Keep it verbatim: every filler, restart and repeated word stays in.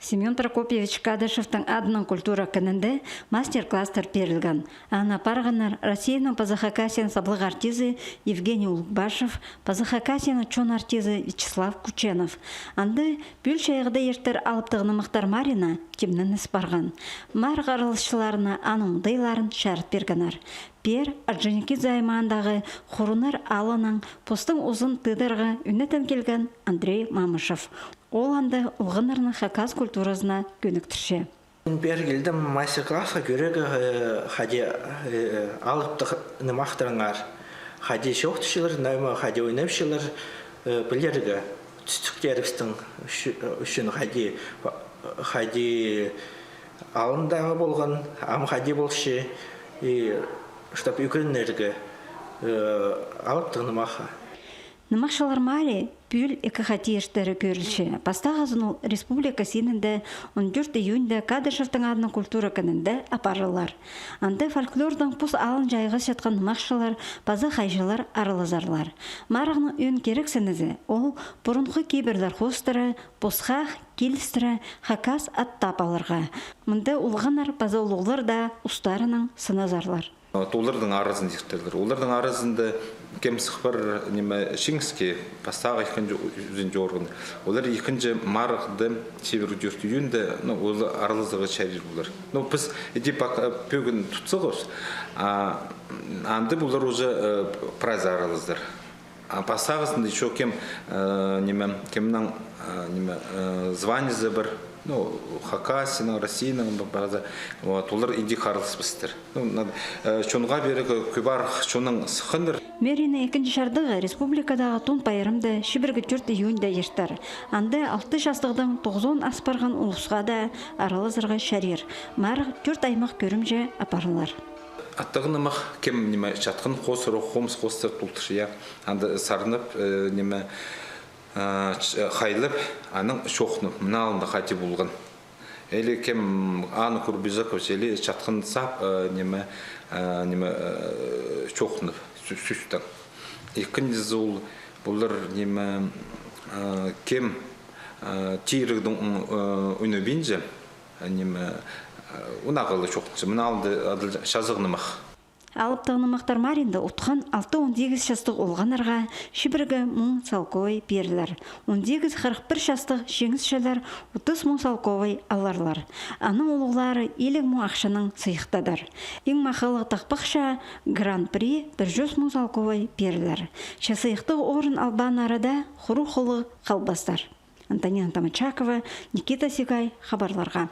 Семён Прокопьевич Кадышевтің адынаң культура кінінде мастер-класстар пирілген. Аны апарғаннар Россияның паза Хакасияның саблығ артизі Евгений Улугбашев, паза Хакасияның чон артизі Вячеслав Кученов. Анда пӱӱл чайғыда иртер алыптығ нымахтар марығына тимненіс парған. Марығ араласчыларына аның оңдайларын чарыт пиргеннер. Пеер Орджоникидзе аймағындағы Хуруннар аалынаң постың узын тыыдарға ӱнетін килген Андрей Мамышев. Ол анда олғаннарны хакас культуразына кӧніктірче. Пеер килдім мастер-классха кӧрерге, э, хайди, э, алыптығ нымахтарыңар, хайди чоохтапчалар, найма хайди ойнапчалар, э, пілерге, тӱстіктерібістің ӱчӱ-, ӱчӱн хайди, хайди алындағы полған, ам хайди полча, и чтоб ӱгренерге, э, алыптығ нымахха. Нымахчылар марии пӱӱл ікі хати иртері кӧрілче. Пастағызын ол республика синінде он тӧрт июньда Кадышевтің адынаң культура кінінде апарылар. Анда фольклордаң пос аалын чайғасчатхан нымахчылар паза хайҷылар аралазарлар. Марығның ӧӧн кирексінізі ол пурунғы кибірлер хоостыра, пос хах килістіре хакас ат таап аларға. Мында олғаннар паза улуғлар даа устарынаң сыназарлар. Олардың аразында иртерлер. Олардың аразында кем сых пар, ниме, Чиңіске, пастағы ікінҷі ӱзінҷі орын. Олар ікінҷі марығда, чибіргі тӧрт июньда, ну, ол аралазарға чарир олар. Ну, піс іди пока пӧгін тутсағбыс, а анда олар уже, э, прайзы аралазар. А пастағызында ещё кем, э, ниме, кемнің, э, ниме, э, званиезі пар, ну, Хакасияның, Россияның ба-, паза, вот, олар иди араласпастар. Ну, на-, э, чонға пеер кӧ-, кӧп арах чоннаң сыхханнар. Мэрияның ікінҷі чардығы республикадағы Тун пайрамда чибіргі тӧрт июньда иртер. Анда алты частығдаң тоғызон ас парған улусха даа аралазарға чарир. Марығ тӧрт аймах кӧрімҷе апарылар. Аттығ нымах, кем, ниме, чатхан хоос, рох, хомыс хоостар толдырча, я. Анда сарнап, э, ниме, э, ч-, э, хайлап, анаң чоохтанып, мына алында хайди полған. Или кем аны кӧрбезек, или чатхан сап, э, ниме, э, ниме, э, чоохтанып, сӧ-, сӧстең. Ікінҷізі ол, олар, ниме, э, кем, э, тирігнің, э, ӱнебинче, ниме, э, унаға ла чоохтанча. Мына алында адалча чазағ нымах. Алыптығ нымахтар марығында утхан алты-он сигіс частығ олғаннарға чибіргі муң салковай пирілер. Он сигіс-хырых пір частығ чиңісчілер отыс муң салковай аларлар. Аның улуғлары илиг муң ахчанаң сыйыхтадар. Иң махалығ тахпахчаа, гран-при, пір чӱс муң салковай пирілер. Че сыйыхтығ орын албааннары даа хуру хылығ халбастар. Антонина Томачакова, Никита Сигай, хабарларға.